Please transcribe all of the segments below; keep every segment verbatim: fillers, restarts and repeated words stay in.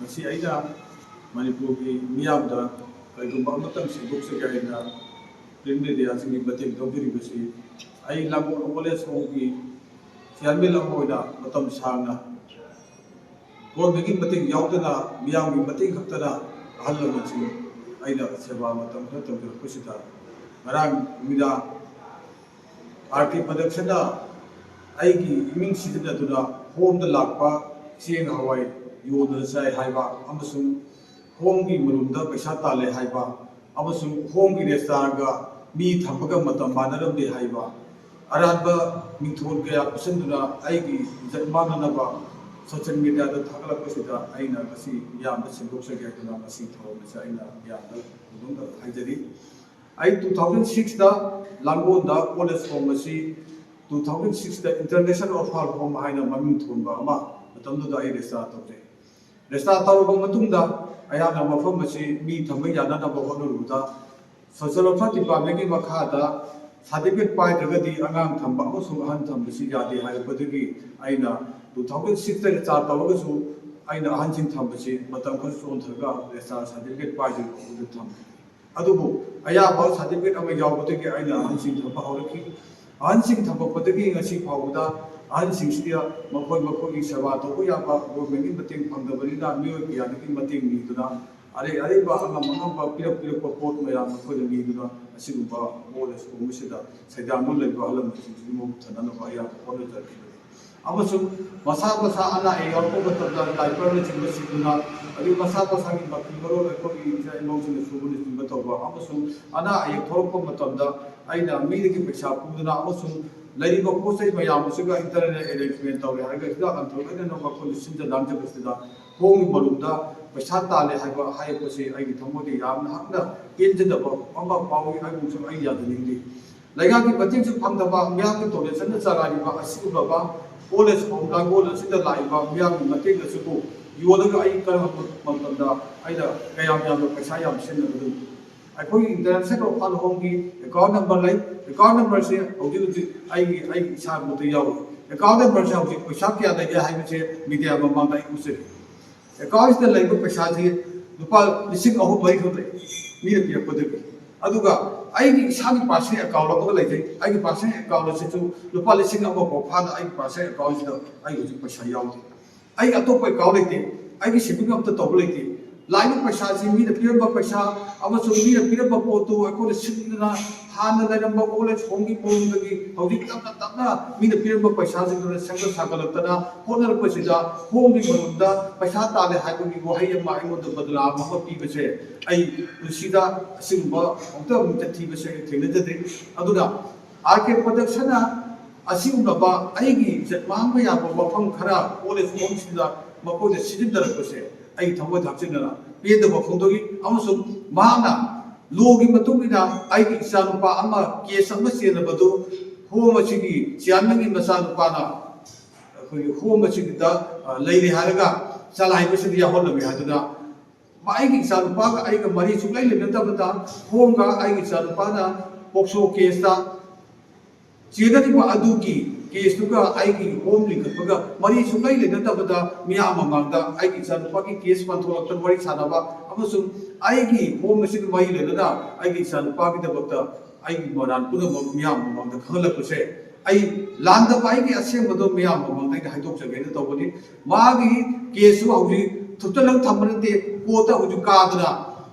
ꯉꯁꯤ ꯑꯩꯅ ꯃꯅꯤꯄꯨꯔꯒꯤ ꯃꯤꯌꯥꯝꯗ ꯀꯔꯤꯒꯨꯝꯕ ꯑꯃꯇꯪ ꯁꯦꯝꯗꯣꯛꯆꯒꯦ ꯍꯥꯏꯅ ꯄ꯭ꯔꯤꯟꯠ ꯃꯦꯗꯤꯌꯥꯁꯤꯡꯒꯤ ꯃꯇꯦꯡ ꯂꯧꯖꯔꯤꯕꯁꯤ, ꯑꯩ ꯂꯥꯡꯒꯣꯜ ꯑꯣꯜ ꯑꯦꯖ ꯍꯣꯝꯒꯤ ꯆꯤꯌꯥꯔꯃꯦꯟ ꯑꯃ ꯑꯣꯏꯅ ꯃꯇꯝ ꯁꯥꯡꯅ ꯒꯣꯔꯃꯦꯟꯒꯤ ꯃꯇꯦꯡ ꯌꯥꯎꯗꯅ, ꯃꯤꯌꯥꯝꯒꯤ ꯃꯇꯦꯡ ꯈꯛꯇꯅ ꯑꯍꯜ ꯂꯃꯟꯁꯤꯡ ꯑꯩꯅ ꯁꯦꯕꯥ ꯃꯇꯝ ꯈꯔ ꯇꯧꯖꯔꯛꯄꯁꯤꯗ, ꯉꯔꯥꯡ ꯅꯨꯃꯤꯗꯥꯡ ꯑꯥꯔ ꯀꯦ ꯄ꯭ꯔꯗꯛꯁꯟꯅ ꯑꯩꯒꯤ ꯏꯃꯤꯡ ꯁꯤꯖꯤꯟꯅꯗꯨꯅ ꯍꯣꯝꯗ ꯂꯥꯛꯄ ꯆꯦꯡ ꯍꯋꯥꯏ ꯌꯣꯟꯗꯨꯅ ꯆꯥꯏ ꯍꯥꯏꯕ ꯑꯃꯁꯨꯡ ꯍꯣꯝꯒꯤ ꯃꯔꯨꯝꯗ ꯄꯩꯁꯥ ꯇꯥꯜꯂꯦ ꯍꯥꯏꯕ ꯑꯃꯁꯨꯡ ꯍꯣꯝꯒꯤ ꯔꯦꯁꯇꯥꯔꯒ ꯃꯤ ꯊꯝꯕꯒ ꯃꯇꯝ ꯃꯥꯟꯅꯔꯝꯗꯦ ꯍꯥꯏꯕ ꯑꯔꯥꯟꯕ ꯃꯤꯡꯊꯣꯜ ꯀꯌꯥ ꯄꯤꯁꯤꯟꯗꯨꯅ ꯑꯩꯒꯤ ꯏꯖꯠ ꯃꯥꯡꯅꯅꯕ ꯁꯣꯁꯤꯌꯦꯜ ꯃꯦꯗꯤꯌꯥꯗ ꯊꯥꯒꯠꯂꯛꯄꯁꯤꯗ ꯑꯩꯅ ꯉꯁꯤ ꯃꯤꯌꯥꯝꯗ ꯁꯦꯝꯗꯣꯛꯆꯒꯦ ꯍꯥꯏꯗꯨꯅ ꯉꯁꯤ ꯊꯧꯔꯝ ꯑꯁꯤ ꯑꯩꯅ ꯃꯤꯌꯥꯝꯗ ꯐꯣꯡꯗꯣꯛꯅꯕ ꯍꯥꯏꯖꯔꯤ꯫ ꯑꯩ ꯇꯨ ꯊꯥꯎꯖꯟ ꯁꯤꯛꯁꯇ ꯂꯥꯡꯒꯣꯜꯗ ꯑꯣꯜ ꯑꯦꯖ ꯍꯣꯝ ꯑꯁꯤ ꯇꯨ ꯊꯥꯎꯖꯟ ꯁꯤꯛꯁꯇ ꯏꯟꯇꯔꯅꯦꯁꯅꯦꯜ ꯑꯣꯔꯐꯥꯟ ꯍꯣꯝ ꯍꯥꯏꯅ ꯃꯃꯤꯡ ꯊꯣꯟꯕ ꯑꯃ ꯃꯇꯝꯗꯨꯗ ꯑꯩ ꯔꯦꯖꯤꯁꯇꯥꯔ ꯇꯧꯖꯩ꯫ ꯔꯦꯖꯤꯁꯇꯥꯔ ꯇꯧꯔꯕ ꯃꯇꯨꯡꯗ ꯑꯩꯍꯥꯛꯅ ꯃꯐꯝ ꯑꯁꯤ ꯃꯤ ꯊꯝꯕ ꯌꯥꯅꯅꯕ ꯍꯣꯠꯅꯔꯨꯕꯗ ꯁꯣꯁꯤꯌꯦꯜ ꯋꯦꯜꯐꯤꯌꯔ ꯗꯤꯄꯥꯔꯠꯃꯦꯟꯒꯤ ꯃꯈꯥꯗ ꯁꯥꯔꯇꯤꯐꯤꯀꯦꯠ ꯄꯥꯏꯗ꯭ꯔꯒꯗꯤ ꯑꯉꯥꯡ ꯊꯝꯕ ꯑꯃꯁꯨꯡ ꯑꯍꯟ ꯊꯝꯕꯁꯤ ꯌꯥꯗꯦ ꯍꯥꯏꯔꯛꯄꯗꯒꯤ ꯑꯩꯅ ꯇꯨ ꯊꯥꯎꯖꯟ ꯁꯤꯛꯁꯇ ꯔꯦꯖꯤꯁꯇꯥꯔ ꯇꯧꯔꯒꯁꯨ ꯑꯩꯅ ꯑꯍꯟꯁꯤꯡ ꯊꯝꯕꯁꯤ ꯃꯇꯝ ꯈꯔ ꯆꯣꯟꯊꯔꯒ ꯔꯦꯖꯤꯁꯇꯥꯔ ꯁꯥꯔꯇꯤꯐꯤꯀꯦꯠ ꯄꯥꯏꯗ꯭ꯔꯤꯕ ꯐꯥꯎꯕꯗ ꯊꯝꯃꯤ꯫ ꯑꯗꯨꯕꯨ ꯑꯌꯥꯕ ꯁꯥꯔꯇꯤꯐꯤꯀꯦꯠ ꯑꯃ ꯌꯥꯎꯕꯗꯒꯤ ꯑꯩꯅ ꯑꯍꯟꯁꯤꯡ ꯊꯝꯕ ꯍꯧꯔꯛꯈꯤ꯫ ꯑꯍꯟꯁꯤꯡ ꯊꯝꯃꯛꯄꯗꯒꯤ ꯉꯁꯤ ꯐꯥꯎꯕꯗ ꯑꯍꯟꯁꯤꯡꯁꯤꯗ ꯃꯈꯣꯏ ꯃꯈꯣꯏꯒꯤ ꯁꯦꯕꯥ ꯇꯧꯕ ꯌꯥꯕ ꯒꯣꯔꯃꯦꯟꯒꯤ ꯃꯇꯦꯡ ꯐꯪꯗꯕꯅꯤꯅ ꯃꯤꯑꯣꯏ ꯀꯌꯥꯗꯒꯤ ꯃꯇꯦꯡ ꯅꯤꯗꯨꯅ ꯑꯔꯩ ꯑꯔꯩꯕ ꯑꯉꯝ ꯑꯉꯝꯕ ꯄꯤꯔꯛ ꯄꯤꯔꯛꯄ ꯄꯣꯠ ꯃꯌꯥꯝ ꯃꯈꯣꯏꯗ ꯅꯤꯗꯨꯅ ꯑꯁꯤꯒꯨꯝꯕ ꯑꯣꯜ ꯑꯦꯖ ꯍꯣꯝ ꯑꯁꯤꯗ ꯁꯩꯗꯥꯡꯗꯨꯅ ꯂꯩꯕ ꯑꯍꯜ ꯂꯃꯟꯁꯤꯡꯁꯤꯒꯤ ꯃꯕꯨꯛ ꯊꯟꯅꯅꯕ ꯑꯌꯥꯕ ꯍꯣꯠꯅꯖꯔꯛꯈꯤꯕꯅꯤ꯫ ꯑꯃꯁꯨꯡ ꯃꯁꯥ ꯃꯁꯥ ꯑꯅꯥ ꯑꯌꯦꯛ ꯌꯥꯎꯔꯛꯄ ꯃꯇꯝꯗ ꯗꯥꯏꯄꯔꯅꯆꯤꯡꯕ ꯁꯤꯗꯨꯅ, ꯑꯗꯒꯤ ꯃꯁꯥ ꯃꯁꯥꯒꯤ ꯃꯐꯤ ꯃꯔꯣꯜ ꯑꯩꯈꯣꯏꯒꯤ ꯏꯆꯥ ꯏꯃꯧꯁꯤꯡꯅ ꯁꯨꯕꯅꯆꯤꯡꯕ ꯇꯧꯕ, ꯑꯃꯁꯨꯡ ꯑꯅꯥ ꯑꯌꯦꯛ ꯊꯣꯛꯂꯛꯄ ꯃꯇꯝꯗ ꯑꯩꯅ ꯃꯤꯗꯒꯤ ꯄꯩꯁꯥ ꯄꯨꯗꯨꯅ ꯑꯃꯁꯨꯡ ꯂꯩꯔꯤꯕ ꯄꯣꯠ ꯆꯩ ꯃꯌꯥꯝ ꯑꯁꯤꯒ ꯏꯟꯇꯔꯅꯦꯜ ꯑꯦꯔꯦꯟꯖꯃꯦꯟ ꯇꯧꯔꯦ ꯍꯥꯏꯔꯒ ꯍꯤꯗꯥꯛ ꯂꯥꯡꯊꯛ ꯂꯣꯏꯅꯃꯛ ꯑꯩꯈꯣꯏꯅ ꯁꯤꯟꯖ ꯂꯥꯡꯖꯕꯁꯤꯗ ꯍꯣꯝꯒꯤ ꯃꯔꯨꯝꯗ ꯄꯩꯁꯥ ꯇꯥꯜꯂꯦ ꯍꯥꯏꯕ ꯍꯥꯏꯔꯛꯄꯁꯤ ꯑꯩꯒꯤ ꯊꯃꯣꯏꯗ ꯌꯥꯝꯅ ꯍꯛꯅ ꯄꯦꯟꯖꯗꯕ ꯑꯃ ꯐꯥꯎꯏ꯫ ꯑꯩꯕꯨꯁꯨ ꯑꯩ ꯌꯥꯖꯅꯤꯡꯗꯦ꯫ ꯂꯩꯉꯥꯛꯀꯤ ꯃꯇꯦꯡꯁꯨ ꯐꯪꯗꯕ, ꯃꯤꯌꯥꯝꯒꯤ ꯇꯣꯂꯦꯁꯟꯅ ꯆꯂꯥꯏꯔꯤꯕ ꯑꯁꯤꯒꯨꯝꯂꯕ ꯑꯣꯜ ꯑꯦꯖ ꯍꯣꯝ ꯂꯥꯡꯒꯣꯜ ꯑꯁꯤꯗ ꯂꯥꯛꯏꯕ ꯃꯤꯌꯥꯝꯒꯤ ꯃꯇꯦꯡ ꯑꯁꯤꯕꯨ ꯌꯣꯜꯂꯒ ꯑꯩ ꯀꯔꯝꯕ ꯃꯇꯝꯗ ꯑꯩꯅ ꯀꯌꯥꯝ ꯌꯥꯝꯅ ꯄꯩꯁꯥ ꯌꯥꯝ ꯁꯤꯖꯤꯟꯅꯒꯗꯒꯦ? ꯑꯩꯈꯣꯏꯒꯤ ꯏꯟꯇꯔꯅꯦꯁꯅꯦꯜ ꯑꯣꯔꯐꯥꯟ ꯍꯣꯝꯒꯤ ꯑꯦꯀꯥꯎꯟ ꯅꯝꯕꯔ ꯂꯩ꯫ ꯑꯦꯀꯥꯎꯟ ꯅꯝꯕꯔꯁꯦ ꯍꯧꯖꯤꯛ ꯍꯧꯖꯤꯛ ꯑꯩꯒꯤ, ꯑꯩꯒꯤ ꯏꯁꯥꯃꯛꯇ ꯌꯥꯎꯔꯤ꯫ ꯑꯦꯀꯥꯎꯟ ꯅꯝꯕꯔꯁꯦ ꯍꯧꯖꯤꯛ ꯄꯩꯁꯥ ꯀꯌꯥ ꯂꯩꯒꯦ ꯍꯥꯏꯕꯁꯦ ꯃꯤꯗꯤꯌꯥ ꯃꯃꯥꯡꯗ ꯑꯩ ꯎꯠꯆꯔꯤ꯫ ꯑꯦꯀꯥꯎꯟꯁꯤꯗ ꯂꯩꯕ ꯄꯩꯁꯥꯁꯤ ꯂꯨꯄꯥ ꯂꯤꯁꯤꯡ ꯑꯍꯨꯝ ꯃꯔꯤꯈꯛ ꯂꯩ, ꯃꯤꯅ ꯄꯤꯔꯛꯄꯗꯒꯤ꯫ ꯑꯗꯨꯒ ꯑꯩꯒꯤ ꯏꯁꯥꯒꯤ ꯄꯥꯔꯁꯅꯦꯜ ꯑꯦꯀꯥꯎꯟ ꯑꯃꯒ ꯂꯩꯖꯩ꯫ ꯑꯩꯒꯤ ꯄꯥꯔꯁꯅꯦꯜ ꯑꯦꯀꯥꯎꯟ ꯑꯁꯤꯁꯨ ꯂꯨꯄꯥ ꯂꯤꯁꯤꯡ ꯑꯃ ꯐꯥꯎ ꯐꯥꯅ ꯑꯩꯒꯤ ꯄꯥꯔꯁꯅꯦꯜ ꯑꯦꯀꯥꯎꯟꯁꯤꯗ ꯑꯩ ꯍꯧꯖꯤꯛ ꯄꯩꯁꯥ ꯌꯥꯎꯗꯦ꯫ ꯑꯩ ꯑꯇꯣꯞꯄ ꯑꯦꯀꯥꯎꯟ ꯂꯩꯇꯦ꯫ ꯑꯩꯒꯤ ꯁꯦꯚꯤꯡ ꯑꯝꯇ ꯇꯧꯕ ꯂꯩꯇꯦ꯫ ꯂꯥꯛꯏꯕ ꯄꯩꯁꯥꯁꯤ ꯃꯤꯅ ꯄꯤꯔꯝꯕ ꯄꯩꯁꯥ ꯑꯃꯁꯨꯡ ꯃꯤꯅ ꯄꯤꯔꯝꯕ ꯄꯣꯠꯇꯨ ꯑꯩꯈꯣꯏꯅ ꯁꯤꯡꯗꯅ ꯍꯥꯟꯅ ꯂꯩꯔꯝꯕ ꯑꯣꯜ ꯑꯦꯖ ꯍꯣꯝꯒꯤ ꯃꯑꯣꯡꯗꯒꯤ ꯍꯧꯖꯤꯛ ꯇꯞꯅ ꯇꯞꯅ ꯃꯤꯅ ꯄꯤꯔꯝꯕ ꯄꯩꯁꯥꯁꯤꯡꯗꯨꯅ ꯁꯦꯝꯒꯠ ꯁꯥꯒꯠꯂꯛꯇꯅ ꯍꯣꯠꯅꯔꯛꯄꯁꯤꯗ ꯍꯣꯝꯒꯤ ꯃꯔꯨꯝꯗ ꯄꯩꯁꯥ ꯇꯥꯜꯂꯦ ꯍꯥꯏꯕꯒꯤ ꯋꯥꯍꯩ ꯑꯃ ꯑꯩꯉꯣꯟꯗ ꯕꯗꯅꯥꯝ ꯑꯃ ꯄꯤꯕꯁꯦ ꯑꯩ ꯄꯨꯟꯁꯤꯗ ꯑꯁꯤꯒꯨꯝꯕ ꯑꯃꯨꯛꯇ ꯑꯃꯨꯛꯇ ꯊꯤꯕꯁꯦ ꯑꯩ ꯊꯦꯡꯅꯖꯗ꯭ꯔꯤ꯫ ꯑꯗꯨꯅ ꯑꯥꯔ ꯀꯦ ꯄ꯭ꯔꯗꯛꯁꯟꯅ ꯑꯁꯤꯒꯨꯝꯂꯕ ꯑꯩꯒꯤ ꯏꯖꯠ ꯃꯥꯡꯕ ꯌꯥꯕ ꯋꯥꯐꯝ ꯈꯔ ꯑꯣꯜ ꯑꯦꯖ ꯍꯣꯝꯁꯤꯡꯗ ꯃꯈꯣꯏꯅ ꯁꯤꯖꯤꯟꯅꯔꯛꯄꯁꯦ ꯑꯩ ꯊꯃꯣꯏ ꯊꯥꯛꯆꯤꯟꯅꯅ ꯄꯦꯟꯗꯕ ꯐꯣꯡꯗꯣꯛꯏ꯫ ꯑꯃꯁꯨꯡ ꯃꯍꯥꯛꯅ ꯂꯣꯒꯤ ꯃꯇꯨꯡ ꯏꯟꯅ ꯑꯩꯒꯤ ꯏꯆꯥꯅꯨꯄꯥ ꯑꯃ ꯀꯦꯁ ꯑꯃ ꯆꯦꯜꯂꯕꯗꯨ ꯍꯣꯝ ꯑꯁꯤꯒꯤ ꯆꯤꯌꯥꯔꯃꯦꯟꯒꯤ ꯃꯆꯥꯅꯨꯄꯥꯅ ꯑꯩꯈꯣꯏꯒꯤ ꯍꯣꯝ ꯑꯁꯤꯗ, ꯑ, ꯂꯩꯔꯦ ꯍꯥꯏꯔꯒ ꯆꯂꯥꯏꯕꯁꯤꯗ ꯌꯥꯎꯍꯜꯂꯝꯃꯤ ꯍꯥꯏꯗꯨꯅ ꯑꯩꯒꯤ ꯏꯆꯥꯅꯨꯄꯥꯒ ꯑꯩꯒ ꯃꯔꯤ ꯁꯨꯡꯂꯩ ꯂꯩꯅꯗꯕꯗ ꯍꯣꯝꯒ ꯑꯩꯒꯤ ꯏꯆꯥꯅꯨꯄꯥꯅ ꯄꯣꯛꯁꯣ ꯀꯦꯁꯇ ꯆꯦꯟꯅꯔꯤꯕ ꯑꯗꯨꯒꯤ ꯀꯦꯁꯇꯨꯒ ꯑꯩꯒꯤ ꯍꯣꯝ ꯂꯤꯡꯈꯠꯄꯒ ꯃꯔꯤ ꯁꯨꯡꯂꯩ ꯂꯩꯅꯗꯕꯗ ꯃꯤꯌꯥꯝ ꯃꯃꯥꯡꯗ ꯑꯩꯒꯤ ꯏꯆꯥꯅꯨꯄꯥꯒꯤ ꯀꯦꯁ ꯄꯥꯟꯊꯣꯛꯂꯛꯇꯅ ꯋꯥꯔꯤ ꯁꯥꯟꯅꯕ ꯑꯃꯁꯨꯡ ꯑꯩꯒꯤ ꯍꯣꯝ ꯑꯁꯤꯒ ꯃꯔꯤ ꯂꯩꯅꯅ ꯑꯩꯒꯤ ꯏꯆꯥꯅꯨꯄꯥꯒꯤꯗꯃꯛꯇ ꯑꯩꯒꯤ ꯃꯔꯥꯟ ꯄꯨꯝꯅꯃꯛ ꯃꯤꯌꯥꯝ ꯃꯃꯥꯡꯗ ꯈꯪꯍꯜꯂꯛꯄꯁꯦ ꯑꯩ ꯂꯥꯟꯗꯕ ꯑꯩꯒꯤ ꯑꯁꯦꯡꯕꯗꯣ ꯃꯤꯌꯥꯝ ꯃꯃꯥꯡꯗ ꯑꯩꯅ ꯍꯥꯏꯗꯣꯛꯆꯒꯦꯅ ꯇꯧꯕꯅꯤ꯫ ꯃꯥꯒꯤ ꯀꯦꯁꯁꯨ ꯍꯧꯖꯤꯛ ꯊꯨꯞꯆꯜꯂꯒ ꯊꯝꯕ ꯅꯠꯇꯦ, ꯀꯣꯔꯠꯇ ꯍꯧꯖꯤꯛ ꯀꯥꯗꯅ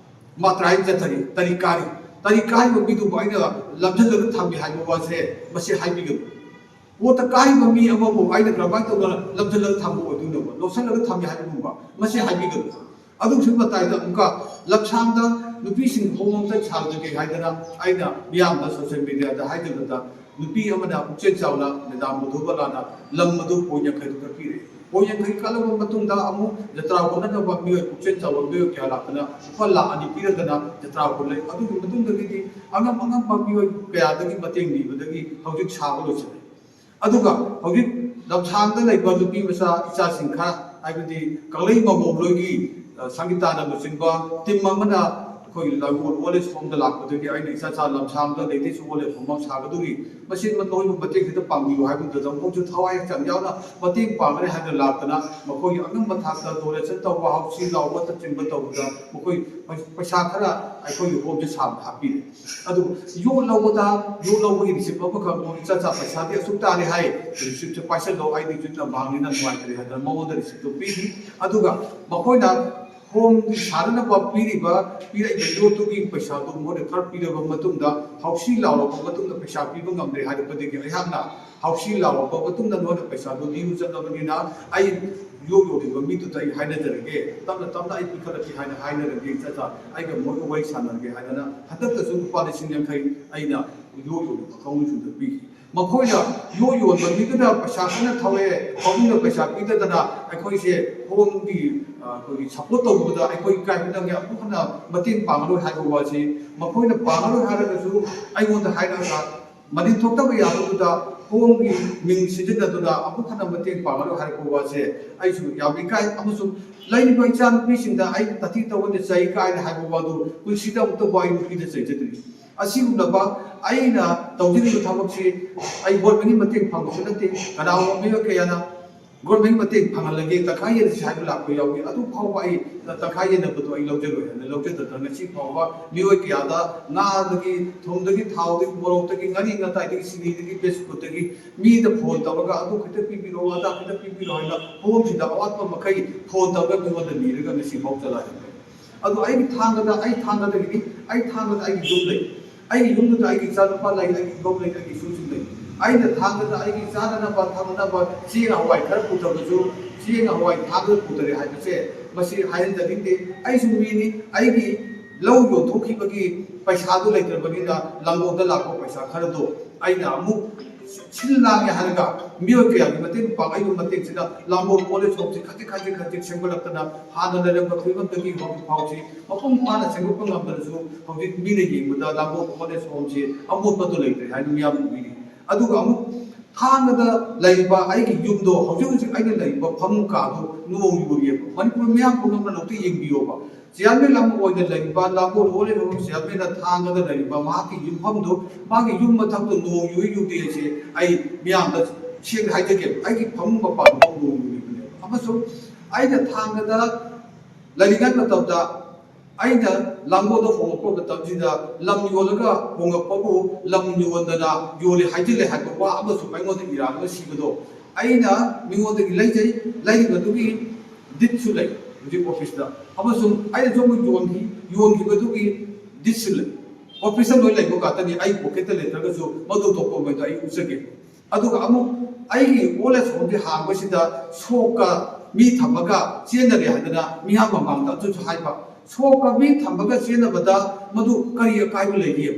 ꯃꯥ ꯇ꯭ꯔꯥꯏꯌꯦꯜ ꯆꯠꯊꯔꯤ꯫ ꯇꯔꯤ ꯀꯥꯔꯤ, ꯇꯔꯤ ꯀꯥꯔꯤꯕ ꯃꯤꯗꯨꯕꯨ ꯑꯩꯅ ꯂꯝꯖꯜꯂꯒ ꯊꯝꯃꯤ ꯍꯥꯏꯕ ꯋꯥꯁꯦ ꯃꯁꯤ ꯍꯥꯏꯕꯤꯒꯅꯨ꯫ ꯀꯣꯔꯠꯇ ꯀꯥꯔꯤꯕ ꯃꯤ ꯑꯃꯕꯨ ꯑꯩꯅ ꯀꯔꯝꯍꯥꯏꯅ ꯇꯧꯗꯅ ꯂꯝꯖꯜꯂꯒ ꯊꯝꯕ ꯑꯣꯏꯗꯣꯏꯅꯣꯕ, ꯂꯧꯁꯜꯂꯒ ꯊꯝꯃꯤ ꯍꯥꯏꯕꯒꯨꯝꯕ ꯃꯁꯤ ꯍꯥꯏꯕꯤꯒꯅꯨ꯫ ꯑꯗꯨꯒꯤꯁꯨ ꯃꯇꯥꯏꯗ ꯑꯃꯨꯛꯀ ꯂꯝꯁꯥꯡꯗ ꯅꯨꯄꯤꯁꯤꯡ ꯍꯣꯡꯂꯣꯝꯇ ꯁꯥꯗ꯭ꯔꯒꯦ ꯍꯥꯏꯗꯅ ꯑꯩꯅ ꯃꯤꯌꯥꯝꯗ ꯁꯣꯁꯤꯌꯦꯜ ꯃꯦꯗꯤꯌꯥꯗ ꯍꯥꯏꯖꯕꯗ ꯅꯨꯄꯤ ꯑꯃꯅ ꯄꯨꯛꯆꯦꯜ ꯆꯥꯎꯅ ꯃꯦꯗꯥꯝ ꯃꯙꯨꯕꯂꯥꯅ ꯂꯝ ꯑꯗꯨ ꯄꯣꯏꯟ ꯌꯥꯡꯈꯩ ꯈꯛꯇ ꯄꯤꯔꯦ꯫ ꯄꯣꯏꯟ ꯌꯥꯡꯈꯩ ꯀꯠꯂꯕ ꯃꯇꯨꯡꯗ ꯑꯃꯨꯛ ꯖꯇ꯭ꯔꯥ ꯍꯣꯠꯅꯅꯕ ꯃꯤꯑꯣꯏ ꯄꯨꯛꯆꯦꯜ ꯆꯥꯎꯕ ꯃꯤꯑꯣꯏ ꯀꯌꯥ ꯂꯥꯛꯇꯅ ꯂꯨꯄꯥ ꯂꯥꯈ ꯑꯅꯤ ꯄꯤꯔꯗꯅ ꯖꯇ꯭ꯔꯥ ꯍꯣꯠꯅꯩ꯫ ꯑꯗꯨꯒꯤ ꯃꯇꯨꯡꯗꯒꯤꯗꯤ ꯑꯉꯝ ꯑꯉꯝꯕ ꯃꯤꯑꯣꯏ ꯀꯌꯥꯗꯒꯤ ꯃꯇꯦꯡ ꯅꯤꯕꯗꯒꯤ ꯍꯧꯖꯤꯛ ꯁꯥꯕ ꯂꯣꯏꯁꯤꯜꯂꯦ꯫ ꯑꯗꯨꯒ ꯍꯧꯖꯤꯛ ꯂꯝꯁꯥꯡꯗ ꯂꯩꯕ ꯅꯨꯄꯤ ꯃꯆꯥ ꯏꯆꯥꯁꯤꯡ ꯈꯔ, ꯍꯥꯏꯕꯗꯤ ꯀꯪꯂꯩ ꯃꯃꯣꯝꯂꯣꯏꯒꯤ, ꯑ, ꯁꯪꯒꯤꯇꯥꯅ ꯂꯨꯆꯤꯡꯕ ꯇꯤꯝ ꯑꯃꯅ ꯑꯩꯈꯣꯏꯒꯤ ꯂꯥꯡꯒꯣꯜ ꯑꯣꯜ ꯑꯦꯖ ꯍꯣꯝꯗ ꯂꯥꯛꯄꯗꯒꯤ ꯑꯩꯅ ꯏꯆꯥ ꯆꯥ ꯂꯝꯁꯥꯡꯗ ꯂꯩꯇꯩꯁꯨ ꯑꯣꯜ ꯑꯦꯖ ꯍꯣꯝ ꯑꯃ ꯁꯥꯒꯗꯧꯔꯤ, ꯃꯁꯤ ꯅꯈꯣꯏꯕꯨ ꯃꯇꯦꯡ ꯈꯤꯇ ꯄꯥꯡꯕꯤꯌꯨ ꯍꯥꯏꯕꯗꯨꯗ ꯃꯈꯣꯏꯁꯨ ꯊꯋꯥꯏ ꯍꯛꯆꯥꯡ ꯌꯥꯎꯅ ꯃꯇꯦꯡ ꯄꯥꯡꯒꯅꯤ ꯍꯥꯏꯗꯨꯅ ꯂꯥꯛꯇꯅ ꯃꯈꯣꯏꯒꯤ ꯑꯉꯝꯕ ꯊꯥꯛꯇ ꯗꯣꯅꯦꯁꯟ ꯇꯧꯕ, ꯍꯥꯎꯁꯤ ꯂꯥꯎꯕꯅꯆꯤꯡꯕ ꯇꯧꯕꯗ ꯃꯈꯣꯏ ꯄꯩꯁꯥ ꯈꯔ ꯑꯩꯈꯣꯏꯒꯤ ꯍꯣꯝꯁꯦ ꯁꯥꯕ ꯍꯥꯞꯄꯤꯔꯦ꯫ ꯑꯗꯨ ꯌꯣꯠ ꯂꯧꯕꯗ, ꯌꯣꯠ ꯂꯧꯕꯒꯤ ꯔꯤꯁꯤꯞ ꯑꯃꯈꯛ ꯃꯣꯏ ꯏꯆꯥ ꯆꯥ ꯄꯩꯁꯥꯗꯤ ꯑꯁꯨꯛ ꯇꯥꯔꯦ ꯍꯥꯏ, ꯔꯤꯁꯤꯞꯁꯦ ꯄꯥꯏꯁꯜꯂꯣ, ꯑꯩꯗꯤ ꯍꯧꯖꯤꯛ ꯂꯝꯍꯥꯡꯅꯤꯅ ꯅꯨꯡꯉꯥꯏꯇ꯭ꯔꯦ ꯍꯥꯏꯗꯅ ꯃꯉꯣꯟꯗ ꯔꯤꯁꯤꯞꯇꯨ ꯄꯤꯈꯤ꯫ ꯑꯗꯨꯒ ꯃꯈꯣꯏꯅ ꯍꯣꯝꯒꯤ ꯁꯥꯅꯅꯕ ꯄꯤꯔꯤꯕ, ꯄꯤꯔꯛꯏꯕ ꯌꯣꯠꯇꯨꯒꯤ ꯄꯩꯁꯥꯗꯨ ꯃꯣꯏꯅ ꯈꯔ ꯄꯤꯔꯕ ꯃꯇꯨꯡꯗ, ꯍꯥꯎꯁꯤ ꯂꯥꯎꯔꯕ ꯃꯇꯨꯡꯗ ꯄꯩꯁꯥ ꯄꯤꯕ ꯉꯝꯗ꯭ꯔꯦ ꯍꯥꯏꯔꯛꯄꯗꯒꯤ ꯑꯩꯍꯥꯛꯅ ꯍꯥꯎꯁꯤ ꯂꯥꯎꯔꯕ ꯃꯇꯨꯡꯗ ꯅꯣꯏꯅ ꯄꯩꯁꯥꯗꯨ ꯗ꯭ꯌꯨ ꯆꯠꯂꯕꯅꯤꯅ ꯑꯩ ꯌꯣꯠ ꯌꯣꯜꯂꯤꯕ ꯃꯤꯗꯨꯗ ꯑꯩ ꯍꯥꯏꯅꯖꯔꯒꯦ, ꯇꯞꯅ ꯇꯞꯅ ꯑꯩ ꯄꯤꯈꯠꯂꯛꯀꯦ ꯍꯥꯏꯅ ꯍꯥꯏꯅꯔꯒꯦ, ꯆꯠ ꯆꯠ ꯑꯩꯒ ꯃꯣꯏꯒ ꯋꯥꯔꯤ ꯁꯥꯟꯅꯔꯒꯦ ꯍꯥꯏꯗꯅ ꯍꯟꯗꯛꯇꯁꯨ ꯂꯨꯄꯥ ꯂꯤꯁꯤꯡ ꯌꯥꯡꯈꯩ ꯑꯩꯅ ꯌꯣꯠ ꯌꯣꯜꯂꯤꯕ ꯀꯥꯡꯕꯨꯁꯤꯡꯗ ꯄꯤꯈꯤ꯫ ꯃꯈꯣꯏꯅ ꯌꯣꯠ ꯌꯣꯟꯕ ꯃꯤꯗꯨꯅ ꯄꯩꯁꯥ ꯀꯟꯅ ꯊꯧꯔꯛꯑꯦ, ꯄꯥꯕꯨꯡꯅ ꯄꯩꯁꯥ ꯄꯤꯗꯗꯅ ꯑꯩꯈꯣꯏꯁꯦ ꯍꯣꯝꯒꯤ, ꯑ, ꯑꯩꯈꯣꯏꯒꯤ ꯁꯞꯄꯣꯔꯠ ꯇꯧꯕꯗ ꯑꯩꯈꯣꯏ ꯏꯀꯥꯏꯕꯗꯒꯤ ꯑꯃꯨꯛ ꯍꯟꯅ ꯃꯇꯦꯡ ꯄꯥꯡꯉꯔꯣꯏ ꯍꯥꯏꯕ ꯋꯥꯁꯤ ꯃꯈꯣꯏꯅ ꯄꯥꯡꯉꯔꯣꯏ ꯍꯥꯏꯔꯒꯁꯨ ꯑꯩꯉꯣꯟꯗ ꯍꯥꯏꯔꯛꯑꯒ ꯃꯅꯤꯟ ꯊꯣꯛꯇꯕ ꯌꯥꯕꯗꯨꯗ ꯍꯣꯝꯒꯤ ꯃꯤꯡ ꯁꯤꯖꯤꯟꯅꯗꯨꯅ ꯑꯃꯨꯛ ꯍꯟꯅ ꯃꯇꯦꯡ ꯄꯥꯡꯉꯔꯣꯏ ꯍꯥꯏꯔꯛꯄ ꯋꯥꯁꯦ ꯑꯩꯁꯨ ꯌꯥꯝ ꯏꯀꯥꯏ꯫ ꯑꯃꯁꯨꯡ ꯂꯩꯔꯤꯕ ꯏꯆꯥꯅꯨꯄꯤꯁꯤꯡꯗ ꯑꯩꯅ ꯇꯥꯊꯤ ꯇꯧꯍꯟꯗ ꯆꯩ ꯀꯥꯏꯅ ꯍꯥꯏꯕ ꯋꯥꯗꯨ ꯄꯨꯟꯁꯤꯗ ꯑꯃꯨꯛꯇꯕꯨ ꯑꯩ ꯅꯨꯄꯤꯗ ꯆꯩꯖꯗ꯭ꯔꯤ꯫ ꯑꯁꯤꯒꯨꯝꯂꯕ ꯑꯩꯅ ꯇꯧꯖꯔꯤꯕ ꯊꯕꯛꯁꯤ ꯑꯩ ꯒꯣꯔꯃꯦꯟꯒꯤ ꯃꯇꯦꯡ ꯐꯪꯕꯁꯨ ꯅꯠꯇꯦ꯫ ꯀꯅꯥꯒꯨꯝꯕ ꯃꯤꯑꯣꯏ ꯀꯌꯥꯅ ꯒꯣꯔꯃꯦꯟꯒꯤ ꯃꯇꯦꯡ ꯐꯪꯍꯜꯂꯒꯦ, ꯇꯪꯈꯥꯏ ꯌꯦꯟꯅꯁꯤ ꯍꯥꯏꯕ ꯂꯥꯛꯄ ꯌꯥꯎꯏ꯫ ꯑꯗꯨ ꯐꯥꯎꯕ ꯑꯩ ꯇꯪꯈꯥꯏ ꯌꯦꯟꯅꯕꯗꯣ ꯑꯩ ꯂꯧꯖꯔꯣꯏ ꯍꯥꯏꯅ ꯂꯧꯖꯗꯗꯅ ꯉꯁꯤ ꯐꯥꯎꯕ ꯃꯤꯑꯣꯏ ꯀꯌꯥꯗ ꯉꯥꯗꯒꯤ, ꯊꯨꯝꯗꯒꯤ, ꯊꯥꯎꯗꯒꯤ, ꯃꯣꯔꯣꯛꯇꯒꯤ, ꯉꯥꯔꯤ ꯉꯥꯇꯥꯏꯗꯒꯤ, ꯆꯤꯅꯤꯗꯒꯤ, ꯕꯤꯁꯀꯨꯠꯇꯒꯤ ꯃꯤꯗ ꯐꯣꯟ ꯇꯧꯔꯒ ꯑꯗꯨ ꯈꯤꯇ ꯄꯤꯕꯤꯔꯛꯑꯣ, ꯑꯗꯥ ꯈꯤꯇ ꯄꯤꯕꯤꯔꯛꯑꯣ ꯍꯥꯏꯅ ꯍꯣꯝꯁꯤꯗ ꯑꯋꯥꯠꯄ ꯃꯈꯩ ꯐꯣꯟ ꯇꯧꯔꯒ ꯃꯤꯉꯣꯟꯗ ꯅꯤꯔꯒ ꯉꯁꯤ ꯐꯥꯎ ꯆꯂꯥꯏꯔꯤ꯫ ꯑꯗꯣ ꯑꯩꯒꯤ ꯊꯥꯡꯒꯗ, ꯑꯩ ꯊꯥꯡꯒꯗꯒꯤꯗꯤ, ꯑꯩ ꯊꯥꯡꯒꯗ ꯑꯩꯒꯤ ꯌꯨꯝ ꯂꯩ, ꯑꯩꯒꯤ ꯌꯨꯝꯗꯨꯗ ꯑꯩꯒꯤ ꯏꯆꯥꯅꯨꯄꯥ ꯂꯩ, ꯑꯩꯒꯤ ꯏꯃꯧ ꯂꯩ, ꯑꯩꯒꯤ ꯏꯁꯨꯁꯤꯡ ꯂꯩ꯫ ꯑꯩꯅ ꯊꯥꯡꯒꯗ ꯑꯩꯒꯤ ꯆꯥꯅꯅꯕ ꯊꯛꯅꯅꯕ ꯆꯦꯡ ꯍꯋꯥꯏ ꯈꯔ ꯄꯨꯊꯕꯁꯨ ꯆꯦꯡ ꯍꯋꯥꯏ ꯊꯥꯡꯒꯗ ꯄꯨꯊꯔꯦ ꯍꯥꯏꯕꯁꯦ ꯃꯁꯤ ꯍꯥꯏꯍꯟꯖꯅꯤꯡꯗꯦ꯫ ꯑꯩꯁꯨ ꯃꯤꯅꯤ, ꯑꯩꯒꯤ ꯂꯧ ꯌꯣꯟꯊꯣꯛꯈꯤꯕꯒꯤ ꯄꯩꯁꯥꯗꯨ ꯂꯩꯇ꯭ꯔꯕꯅꯤꯅ ꯂꯥꯡꯒꯣꯜꯗ ꯂꯥꯛꯄ ꯄꯩꯁꯥ ꯈꯔꯗꯣ ꯑꯩꯅ ꯑꯃꯨꯛ ꯁꯤꯜ ꯂꯥꯡꯒꯦ ꯍꯥꯏꯔꯒ ꯃꯤꯑꯣꯏ ꯀꯌꯥꯒꯤ ꯃꯇꯦꯡ ꯄꯥꯡꯉꯛꯏꯕ ꯃꯇꯦꯡꯁꯤꯅ ꯂꯥꯡꯒꯣꯜ ꯀꯣꯂꯦꯖ ꯍꯣꯝꯁꯤ ꯈꯖꯤꯛ ꯈꯖꯤꯛ ꯈꯖꯤꯛ ꯁꯦꯝꯒꯠꯂꯛꯇꯅ ꯍꯥꯟꯅ ꯂꯩꯔꯝꯕ ꯐꯤꯕꯝꯗꯒꯤ ꯍꯧꯖꯤꯛ ꯐꯥꯎꯁꯤ ꯃꯄꯨꯡ ꯐꯥꯅ ꯁꯦꯝꯒꯠꯄ ꯉꯝꯗ꯭ꯔꯁꯨ ꯍꯧꯖꯤꯛ ꯃꯤꯅ ꯌꯦꯡꯕꯗ ꯂꯥꯡꯒꯣꯜ ꯀꯣꯂꯦꯖ ꯍꯣꯝꯁꯤ ꯑꯃꯣꯠꯄꯗꯣ ꯂꯩꯇ꯭ꯔꯦ ꯍꯥꯏꯅ ꯃꯤꯌꯥꯝꯅ ꯎꯕꯤꯔꯤ꯫ ꯑꯗꯨꯒ ꯑꯃꯨꯛ ꯊꯥꯡꯒꯗ ꯂꯩꯔꯤꯕ ꯑꯩꯒꯤ ꯌꯨꯝꯗꯣ, ꯍꯧꯖꯤꯛ ꯍꯧꯖꯤꯛ ꯑꯩꯅ ꯂꯩꯔꯤꯕ ꯐꯃꯨꯡ ꯀꯥꯗꯣ ꯅꯣꯡ ꯌꯨꯔꯤꯑꯕ꯫ ꯃꯅꯤꯄꯨꯔ ꯃꯤꯌꯥꯝ ꯄꯨꯝꯅꯃꯛꯅ ꯑꯝꯇ ꯌꯦꯡꯕꯤꯌꯣꯕ꯫ ꯆꯤꯌꯥꯔꯃꯦꯟ ꯑꯃ ꯑꯣꯏꯅ ꯂꯩꯔꯤꯕ ꯂꯥꯡꯒꯣꯜ ꯑꯣꯜ ꯑꯦꯖ ꯍꯣꯝ ꯆꯤꯌꯥꯔꯃꯦꯟꯅ ꯊꯥꯡꯒꯗ ꯂꯩꯔꯤꯕ ꯃꯍꯥꯛꯀꯤ ꯌꯨꯝꯐꯝꯗꯨ, ꯃꯥꯒꯤ ꯌꯨꯝ ꯃꯊꯛꯇꯨ ꯅꯣꯡ ꯌꯨꯏ ꯌꯨꯗꯦ ꯍꯥꯏꯁꯦ ꯑꯩ ꯃꯤꯌꯥꯝꯗ ꯁꯦꯡꯅ ꯍꯥꯏꯖꯒꯦ꯫ ꯑꯩꯒꯤ ꯐꯃꯨꯡ ꯃꯄꯥꯟ ꯐꯥꯎ ꯅꯣꯡ ꯌꯨꯔꯤꯕꯅꯦ꯫ ꯑꯃꯁꯨꯡ ꯑꯩꯅ ꯊꯥꯡꯒꯗ ꯂꯩꯔꯤꯉꯩ ꯃꯇꯝꯗ, ꯑꯩꯅ ꯂꯥꯡꯒꯣꯜꯗ ꯍꯣꯡꯂꯛꯄ ꯃꯇꯝꯁꯤꯗ ꯂꯝ ꯌꯣꯜꯂꯒ ꯍꯣꯡꯂꯛꯄꯕꯨ ꯂꯝ ꯌꯣꯟꯗꯅ ꯌꯣꯜꯂꯤ ꯍꯥꯏꯖꯤꯜꯂꯦ ꯍꯥꯏꯕ ꯋꯥ ꯑꯃꯁꯨ ꯑꯩꯉꯣꯟꯗ ꯏꯔꯥꯡꯅ ꯁꯤꯕꯗꯣ ꯑꯩꯅ ꯃꯤꯉꯣꯟꯗꯒꯤ ꯂꯩꯖꯩ꯫ ꯂꯩꯔꯤꯕꯗꯨꯒꯤ ꯗꯤꯠꯁꯨ ꯂꯩ ꯍꯧꯖꯤꯛ ꯑꯣꯐꯤꯁꯇ꯫ ꯑꯃꯁꯨꯡ ꯑꯩꯅꯁꯨ ꯑꯃꯨꯛ ꯌꯣꯟꯈꯤ, ꯌꯣꯟꯈꯤꯕꯗꯨꯒꯤ ꯗꯤꯠꯁꯨ ꯂꯩ꯫ ꯑꯣꯐꯤꯁꯇ ꯂꯣꯏ ꯂꯩꯕ ꯉꯥꯛꯇꯅꯤ, ꯑꯩ ꯄꯣꯀꯦꯠꯇ ꯂꯩꯇ꯭ꯔꯒꯁꯨ ꯃꯗꯨ ꯊꯣꯛꯄ ꯃꯣꯏꯗ ꯑꯩ ꯎꯠꯆꯒꯦ꯫ ꯑꯗꯨꯒ ꯑꯃꯨꯛ ꯑꯩꯒꯤ ꯑꯣꯜ ꯑꯦꯖ ꯍꯣꯝꯁꯤ ꯍꯥꯡꯕꯁꯤꯗ ꯁꯣꯛꯀ ꯃꯤ ꯊꯝꯃꯒ ꯆꯦꯟꯅꯔꯦ ꯍꯥꯏꯗꯅ ꯃꯤꯌꯥꯝ ꯃꯃꯥꯡꯗ ꯑꯗꯨꯁꯨ ꯍꯥꯏꯕ꯫ ꯁꯣꯛꯀ ꯃꯤ ꯊꯝꯃꯒ ꯆꯦꯟꯅꯕꯗ ꯃꯗꯨ ꯀꯔꯤ ꯑꯀꯥꯏꯕ ꯂꯩꯒꯦ?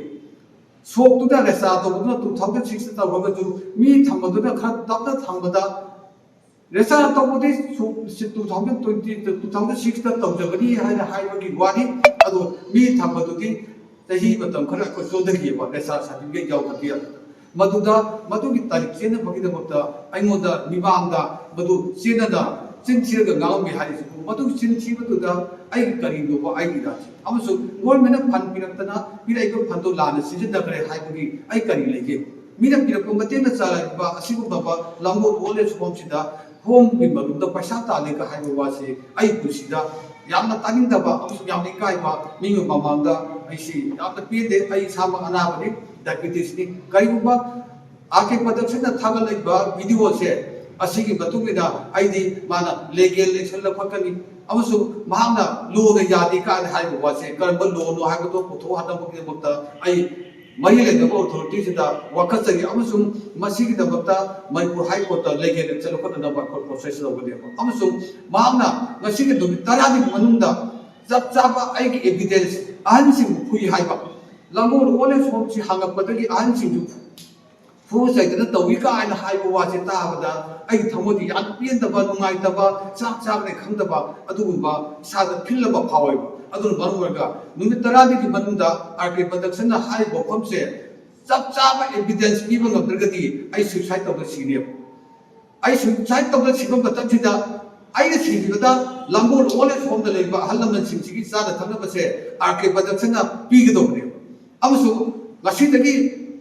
ꯁꯣꯛꯇꯨꯗ ꯔꯦꯁꯇꯥꯔ ꯇꯧꯕꯗꯨꯅ two thousand six ꯇꯧꯔꯒꯁꯨ ꯃꯤ ꯊꯝꯕꯗꯨꯅ ꯈꯔ ꯇꯞꯅ ꯊꯝꯕꯗ ꯔꯦꯁꯇꯥꯔ ꯇꯧꯕꯗꯤ two thousand twenty, two thousand six ꯇꯧꯖꯕꯅꯤ ꯍꯥꯏꯅ ꯍꯥꯏꯕꯒꯤ ꯋꯥꯅꯤ꯫ ꯑꯗꯣ ꯃꯤ ꯊꯝꯕꯗꯨꯗꯤ ꯆꯍꯤ ꯃꯇꯝ ꯈꯔ ꯑꯩꯈꯣꯏ ꯆꯣꯟꯊꯈꯤꯑꯕ, ꯔꯦꯁꯇꯥꯔ ꯁꯥꯔꯇꯤꯐꯤꯀꯦꯠ ꯌꯥꯎꯗꯕ ꯌꯥꯗꯕ꯫ ꯃꯗꯨꯗ ꯃꯗꯨꯒꯤ ꯇꯥꯔꯤꯛ ꯆꯦꯟꯅꯕꯒꯤꯗꯃꯛꯇ ꯑꯩꯉꯣꯟꯗ ꯃꯤꯃꯥꯡꯗ ꯃꯗꯨ ꯆꯦꯟꯅꯅ ꯆꯤꯟ ꯊꯤꯔꯒ ꯉꯥꯡꯉꯝꯃꯤ ꯍꯥꯏꯔꯤꯁꯤꯕꯨ, ꯃꯗꯨ ꯆꯤꯟ ꯊꯤꯕꯗꯨꯗ ꯑꯩꯒꯤ ꯀꯔꯤꯅꯣꯕ ꯑꯩꯒꯤ ꯏꯔꯥꯠꯁꯤ? ꯑꯃꯁꯨꯡ ꯒꯣꯔꯃꯦꯟꯅ ꯐꯟ ꯄꯤꯔꯛꯇꯅ ꯄꯤꯔꯛꯏꯕ ꯐꯟꯗꯨ ꯂꯥꯟꯅ ꯁꯤꯖꯤꯟꯅꯈ꯭ꯔꯦ ꯍꯥꯏꯕꯒꯤ ꯑꯩ ꯀꯔꯤ ꯂꯩꯒꯦ? ꯃꯤꯅ ꯄꯤꯔꯛꯄ ꯃꯇꯦꯡꯅ ꯆꯂꯥꯏꯔꯤꯕ ꯑꯁꯤꯒꯨꯝꯂꯕ ꯂꯥꯡꯒꯣꯜ ꯑꯣꯜ ꯑꯦꯖ ꯍꯣꯝꯁꯤꯗ ꯍꯣꯝꯒꯤ ꯃꯔꯨꯝꯗ ꯄꯩꯁꯥ ꯇꯥꯜꯂꯦꯒ ꯍꯥꯏꯕ ꯋꯥꯁꯤ ꯑꯩ ꯄꯨꯟꯁꯤꯗ ꯌꯥꯝꯅ ꯇꯥꯅꯤꯡꯗꯕ ꯑꯃꯁꯨꯡ ꯌꯥꯝꯅ ꯏꯀꯥꯏꯕ, ꯃꯤꯒꯤ ꯃꯃꯥꯡꯗ ꯑꯩꯁꯤ ꯌꯥꯝꯅ ꯄꯦꯟꯗꯦ꯫ ꯑꯩ ꯏꯁꯥꯃꯛ ꯑꯅꯥꯕꯅꯤ, ꯗꯥꯏꯕꯦꯇꯤꯁꯅꯤ꯫ ꯀꯔꯤꯒꯨꯝꯕ ꯑꯥꯔ ꯀꯦ ꯄ꯭ꯔꯗꯛꯁꯟꯅ ꯊꯥꯒꯠꯂꯛꯏꯕ ꯚꯤꯗꯤꯑꯣꯁꯦ ꯑꯁꯤꯒꯤ ꯃꯇꯨꯡ ꯏꯟꯅ ꯑꯩꯗꯤ ꯃꯥꯅ ꯂꯤꯒꯦꯜ ꯑꯦꯛꯁꯟ ꯂꯧꯈꯠꯀꯅꯤ ꯑꯃꯁꯨꯡ ꯃꯍꯥꯛꯅ ꯂꯣꯅ ꯌꯥꯗꯦ ꯀꯥꯏꯅ ꯍꯥꯏꯕ ꯋꯥꯁꯦ ꯀꯔꯝꯕ ꯂꯣꯅꯣ ꯍꯥꯏꯕꯗꯣ ꯄꯨꯊꯣꯛꯍꯟꯅꯕꯒꯤꯗꯃꯛꯇ ꯑꯩ ꯃꯔꯤ ꯂꯩꯅꯕ ꯑꯣꯊꯣꯔꯤꯇꯤꯁꯤꯗ ꯋꯥꯀꯠꯆꯔꯤ ꯑꯃꯁꯨꯡ ꯃꯁꯤꯒꯤꯗꯃꯛꯇ ꯃꯅꯤꯄꯨꯔ ꯍꯥꯏ ꯀꯣꯔꯠꯇ ꯂꯤꯒꯦꯜ ꯑꯦꯛꯁꯟ ꯂꯧꯈꯠꯅꯅꯕ ꯑꯩꯈꯣꯏ ꯄ꯭ꯔꯣꯁꯦꯁ ꯂꯧꯒꯅꯦꯕ꯫ ꯑꯃꯁꯨꯡ ꯃꯍꯥꯛꯅ ꯉꯁꯤꯒꯤ ꯅꯨꯃꯤꯠ ꯇꯔꯥꯅꯤꯒꯤ ꯃꯅꯨꯡꯗ ꯆꯞ ꯆꯥꯕ ꯑꯩꯒꯤ ꯑꯦꯚꯤꯗꯦꯟꯁ, ꯑꯍꯟꯁꯤꯡꯕꯨ ꯐꯨꯏ ꯍꯥꯏꯕ, ꯂꯥꯡꯒꯣꯜ ꯑꯣꯜ ꯑꯦꯖ ꯍꯣꯝꯁꯤ ꯍꯥꯡꯉꯛꯄꯗꯒꯤ ꯑꯍꯟꯁꯤꯡꯁꯨ ꯐꯨ ꯆꯩꯗꯅ ꯇꯧꯏ ꯀꯥꯏꯅ ꯍꯥꯏꯕ ꯋꯥꯁꯦ ꯇꯥꯕꯗ ꯑꯩꯒꯤ ꯊꯃꯣꯏꯗ ꯌꯥꯝ ꯄꯦꯟꯗꯕ, ꯅꯨꯡꯉꯥꯏꯇꯕ, ꯆꯥꯛ ꯆꯥꯒꯅꯤ ꯈꯪꯗꯕ ꯑꯗꯨꯒꯨꯝꯕ ꯏꯁꯥꯗ ꯐꯤꯜ ꯑꯃ ꯐꯥꯎꯋꯦꯕ꯫ ꯑꯗꯨꯅ ꯃꯔꯝ ꯑꯣꯏꯔꯒ ꯅꯨꯃꯤꯠ ꯇꯔꯥꯅꯤꯒꯤ ꯃꯅꯨꯡꯗ ꯑꯥꯔ ꯀꯦ ꯄ꯭ꯔꯗꯛꯁꯟꯅ ꯍꯥꯏꯔꯤꯕ ꯋꯥꯐꯝꯁꯦ ꯆꯞ ꯆꯥꯕ ꯑꯦꯚꯤꯗꯦꯟꯁ ꯄꯤꯕ ꯉꯝꯗ꯭ꯔꯒꯗꯤ ꯑꯩ ꯁꯨꯏꯁꯥꯏꯠ ꯇꯧꯗꯅ ꯁꯤꯅꯦꯕ꯫ ꯑꯩ ꯁꯨꯏꯁꯥꯏꯠ ꯇꯧꯗꯅ ꯁꯤꯕ ꯃꯇꯝꯁꯤꯗ ꯑꯩꯅ ꯊꯤꯡꯈꯤꯕꯗ ꯂꯥꯡꯒꯣꯜ ꯑꯣꯜ ꯑꯦꯖ ꯍꯣꯝꯗ ꯂꯩꯔꯤꯕ ꯑꯍꯜ ꯂꯃꯟꯁꯤꯡꯁꯤꯒꯤ ꯆꯥꯅ ꯊꯛꯅꯕꯁꯦ ꯑꯥꯔ ꯀꯦ ꯄ꯭ꯔꯗꯛꯁꯟꯅ ꯄꯤꯒꯗꯧꯕꯅꯦꯕ꯫ ꯑꯃꯁꯨꯡ ꯉꯁꯤꯗꯒꯤ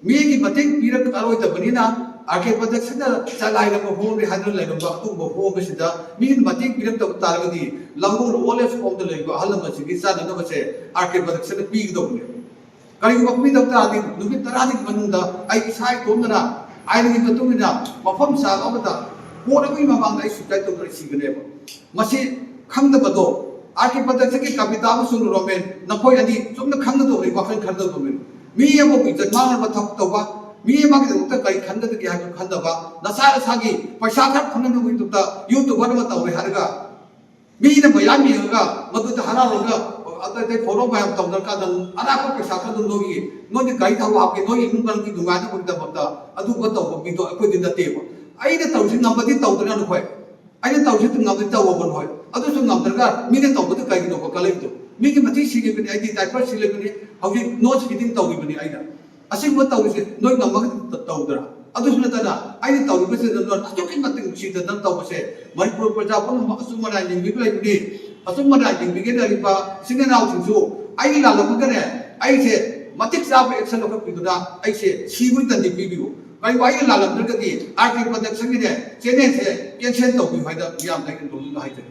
ꯃꯤꯒꯤ ꯃꯇꯦꯡ ꯄꯤꯔꯛꯑꯔꯣꯏꯗꯕꯅꯤꯅ ꯑꯥꯔ ꯀꯦ ꯄ꯭ꯔꯗꯛꯁꯟꯅ ꯆꯂꯥꯏꯔꯝꯕ ꯍꯣꯝꯅꯤ ꯍꯥꯏꯗꯨꯅ ꯂꯩꯔꯝꯕ ꯑꯗꯨꯒꯨꯝꯕ ꯍꯣꯝ ꯑꯁꯤꯗ ꯃꯤꯒꯤ ꯃꯇꯦꯡ ꯄꯤꯔꯛꯇꯕ ꯇꯥꯔꯒꯗꯤ ꯂꯥꯡꯒꯣꯜ ꯑꯣꯜ ꯑꯦꯖ ꯍꯣꯝꯗ ꯂꯩꯔꯤꯕ ꯑꯍꯜ ꯂꯃꯟꯁꯤꯡꯒꯤ ꯆꯥꯅꯅꯕꯁꯦ ꯑꯥꯔ ꯀꯦ ꯄ꯭ꯔꯗꯛꯁꯟꯅ ꯄꯤꯒꯗꯧꯕꯅꯦꯕ꯫ ꯀꯔꯤꯒꯨꯝꯕ ꯄꯤꯗꯕ ꯇꯥꯔꯗꯤ ꯅꯨꯃꯤꯠ ꯇꯔꯥꯅꯤꯒꯤ ꯃꯅꯨꯡꯗ ꯑꯩ ꯏꯁꯥ ꯏꯇꯣꯝꯇꯅ ꯑꯥꯏꯟꯒꯤ ꯃꯇꯨꯡ ꯏꯟꯅ ꯃꯐꯝ ꯆꯥꯕ ꯑꯃꯗ ꯀꯣꯔꯠ ꯑꯃꯒꯤ ꯃꯃꯥꯡꯗ ꯑꯩ ꯁꯨꯏꯁꯥꯏꯠ ꯇꯧꯗꯨꯅ ꯁꯤꯒꯅꯦꯕ꯫ ꯃꯁꯤ ꯈꯪꯗꯕꯗꯣ, ꯑꯥꯔ ꯀꯦ ꯄ꯭ꯔꯗꯛꯁꯟꯒꯤ ꯀꯕꯤꯇꯥ ꯑꯃꯁꯨꯡ ꯔꯣꯃꯦꯟ, ꯅꯈꯣꯏ ꯑꯅꯤ ꯆꯨꯝꯅ ꯈꯪꯒꯗꯧꯕꯅꯤ, ꯋꯥꯈꯜ ꯈꯟꯒꯗꯧꯕꯅꯤ꯫ ꯃꯤ ꯑꯃꯕꯨ ꯏꯖꯠ ꯃꯥꯡꯅꯕ ꯊꯕꯛ ꯇꯧꯕ, ꯃꯤ ꯑꯃꯒꯤꯗꯃꯛꯇ ꯀꯔꯤ ꯈꯟꯒꯗꯒꯦ ꯍꯥꯏꯕꯗꯨ ꯈꯟꯗꯕ, ꯅꯁꯥ ꯅꯁꯥꯒꯤ ꯄꯩꯁꯥ ꯈꯔ ꯐꯪꯅꯕꯒꯤꯗꯃꯛꯇ ꯌꯨꯇ꯭ꯌꯨꯕꯔ ꯑꯃ ꯇꯧꯔꯦ ꯍꯥꯏꯔꯒ ꯃꯤꯅ ꯃꯌꯥꯝ ꯌꯦꯡꯉꯒ ꯃꯗꯨꯗ ꯍꯔꯥꯎꯔꯒ ꯑꯇꯩ ꯑꯇꯩ ꯊꯧꯔꯝ ꯃꯌꯥꯝ ꯇꯧꯅꯔꯀꯥꯟꯗ ꯑꯔꯥꯞꯄ ꯄꯩꯁꯥ ꯈꯔꯗꯨ ꯅꯣꯏꯒꯤ, ꯅꯣꯏꯒꯤ ꯒꯥꯔꯤ ꯊꯥꯎ ꯍꯥꯞꯀꯦ, ꯅꯣꯏꯒꯤ ꯏꯃꯨꯡ ꯃꯅꯨꯡꯒꯤ ꯅꯨꯡꯉꯥꯏꯅꯕꯒꯤꯗꯃꯛꯇ ꯑꯗꯨꯒꯨꯝꯕ ꯇꯧꯕ ꯃꯤꯗꯣ ꯑꯩꯈꯣꯏꯗꯤ ꯅꯠꯇꯦꯕ꯫ ꯑꯩꯅ ꯇꯧꯔꯤꯁꯤ ꯉꯝꯕꯗꯤ ꯇꯧꯗꯅ ꯅꯈꯣꯏ, ꯑꯩꯅ ꯇꯧꯔꯤꯁꯤ ꯉꯝꯕꯗꯤ ꯇꯧꯕ ꯅꯈꯣꯏ, ꯑꯗꯨꯁꯨ ꯉꯝꯗ꯭ꯔꯒ ꯃꯤꯅ ꯇꯧꯕꯗꯨ ꯀꯩꯒꯤꯅꯣꯕ ꯀꯜꯂꯛꯏꯗꯣ? ꯃꯤꯒꯤ ꯃꯊꯤ ꯁꯤꯈꯤꯕꯅꯤ, ꯑꯩꯗꯤ ꯗꯥꯏꯄꯔ ꯁꯤꯜꯂꯤꯕꯅꯤ, ꯍꯧꯖꯤꯛ ꯅꯣꯠꯁ ꯐꯤꯗꯤꯡ ꯇꯧꯔꯤꯕꯅꯤ ꯑꯩꯅ꯫ ꯑꯁꯤꯒꯨꯝꯕ ꯇꯧꯔꯤꯁꯦ ꯅꯣꯏ ꯉꯝꯃꯒꯗꯤ ꯇꯧꯗ꯭ꯔꯥ? ꯑꯗꯨꯁꯨ ꯅꯠꯇꯅ ꯑꯩꯅ ꯇꯧꯔꯤꯕꯁꯤꯗ ꯅꯣꯏ ꯑꯗꯨꯛꯀꯤ ꯃꯇꯤꯛ ꯅꯨꯡꯁꯤꯗꯅ ꯇꯧꯕꯁꯦ ꯃꯅꯤꯄꯨꯔ ꯄ꯭ꯔꯖꯥ ꯄꯨꯝꯅꯃꯛ ꯑꯆꯨꯝ ꯑꯔꯥꯟ ꯌꯦꯡꯕꯤꯕ ꯂꯩꯕꯅꯤ꯫ ꯑꯆꯨꯝ ꯑꯔꯥꯟ ꯌꯦꯡꯕꯤꯒꯦ ꯂꯩꯔꯤꯕ ꯏꯆꯤꯟ ꯏꯅꯥꯎꯁꯤꯡꯁꯨ ꯑꯩꯒꯤ ꯂꯥꯜꯂꯝꯃꯒꯅꯦ ꯑꯩꯁꯦ ꯃꯇꯤꯛ ꯆꯥꯕ ꯑꯦꯛꯁꯟ ꯂꯧꯈꯠꯄꯤꯗꯨꯅ ꯑꯩꯁꯦ ꯁꯤꯕꯒꯤ ꯗꯟꯗꯤ ꯄꯤꯕꯤꯌꯨ꯫ ꯀꯔꯤꯒꯨꯝꯕ ꯑꯩꯅ ꯂꯥꯜꯂꯝꯗ꯭ꯔꯒꯗꯤ ꯑꯥꯔ ꯀꯦ ꯄ꯭ꯔꯗꯛꯁꯟꯒꯤꯅꯦ ꯆꯦꯅꯦꯜꯁꯦ ꯀꯦꯟꯁꯦꯜ ꯇꯧꯕꯤꯌꯨ ꯍꯥꯏꯗꯅ ꯃꯤꯌꯥꯝꯗ ꯑꯩꯅ ꯅꯣꯡꯗ ꯍꯥꯏꯖꯔꯤ꯫